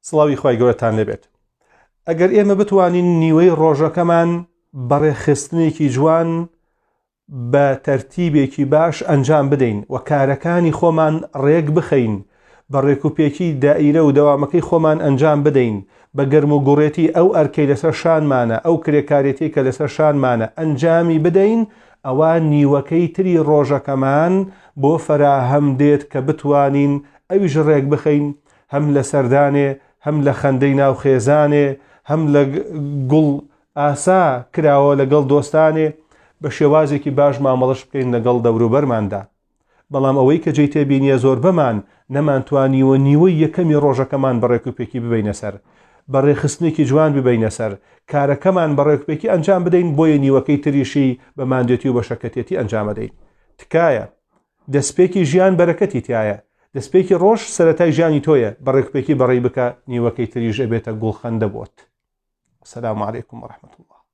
سڵاوی خوای گەورەتان لێبێت. ئەگەر ئێمە بتوانین نیوەی ڕۆژەکەمان بە ڕێکخستنێکی جوان بە تەرتیبێکی باش ئەنجام بدەین و کارەکانی خۆمان ڕێک بخەین بە ڕێکوپێکی دائیرە و دەوامەکەی خۆمان ئەنجام بدەین بە گەرم و گوڕێتی ئەو ئەرکەی لەسەر شانمانە ئەو کرێکارێتی کە لەسەر شانمانە ئەنجامی بدەین ئەوا نیوەکەی تری ڕۆژەکەمان بۆ فەراهەم دێت کە بتوانین ئەویش ڕێک بخەین هەم لە سەردانێ هەم لە خەندەی ناو خێزانێ هەم لە گوڵ ئاسا کراوە لەگەڵ دۆستانێ بە شێوازێکی باش مامەڵەش بکەین لەگەڵ دەوروبەرماندا. بەڵام ئەوەی کە جێی تێبینیە زۆربەمان نەمانتوانیوە نیوەی یەکەمی ڕۆژەکەمان بە ڕێکوپێکی ببەینە سەر، بە ڕێکخستنێکی جوان ببەینە سەر، کارەکەمان بە ڕێکوپێکی ئەنجام بدەین بۆیە نیوەکەی تریشی بە ماندێتی و بە شەکەتێتی ئەنجامەدەین. تکایە دەستپێکی ژیان بەرەکەتی تیایە دەستپێکی ڕۆژ سەرەتای ژیانی تۆیە بە ڕێکوپێکی بەڕێی بکە نیوەکەی تریش ئەبێتە گوڵخەندە بۆت. السلام علیکم ورحمة الله.